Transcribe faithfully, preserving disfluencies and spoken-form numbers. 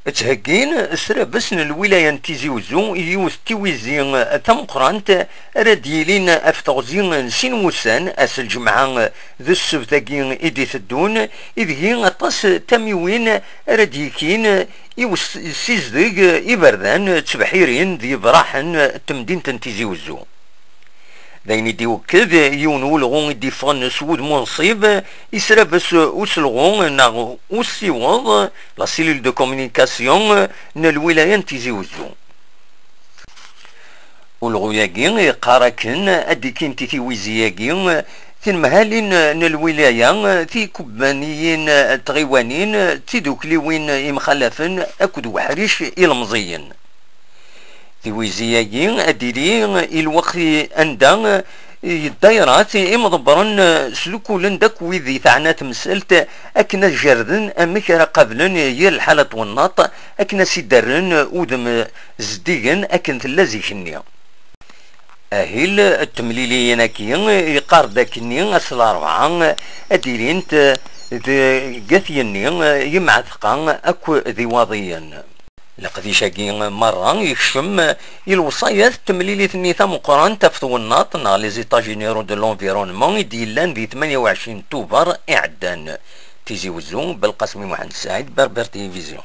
Ttheggin srabes n lwilaya n Tizi Uzzu yiwet n tiwizi tameqqrant ara d-yilin ɣef teɣzi n sin wussan, ass n lǧemɛa d ssebt-agi i d-iteddun, ideg aṭas n tamiwin ara d-yekin i usizdeg iberdan d tebḥirin d yebraḥen n temdint n Tizi Uzzu. D ayen i d-iwekked yiwen n ulɣu i d-iffɣen s wudem unṣib, israbes uselɣu neɣ usiweḍ, la cellule de communication n lwilaya n Tizi Uzzu. Ulɣu-agi yeqqar akken ad d-ikkint i tiwizi-agi tinemhalin n lwilaya, tikubbaniyin n tɣiwanin, tidukliwin imxalafen akked weḥric ilemẓiyen. Tiwizi-agi ad d-tili i lweqt anda yeddayrat imḍebbren sdukulen-d akk wid i teɛna temsalt akken ad jerrden amek ara qablen yir lḥala n twennaḍt, akken ad s-id-rren udem zeddigen akken tella zik-nni. Ahil n temliliyin-agi yeqqar-d akkenni ass n larebɛa ad d-ilint deg At Yenni, Yemɛetqa akk d Iwaḍiyen. Leqdic-agi merra yekcem i lewṣayat n temlilit-nni tameqqrant ɣef twennaḍt neɣ les états généraux de l'environnement i d-yellan di tmanya u ɛecrin Tubeṛ iɛeddan. Tizi Wezzu, Belqasem Muḥend Saɛid, Berber Télévision.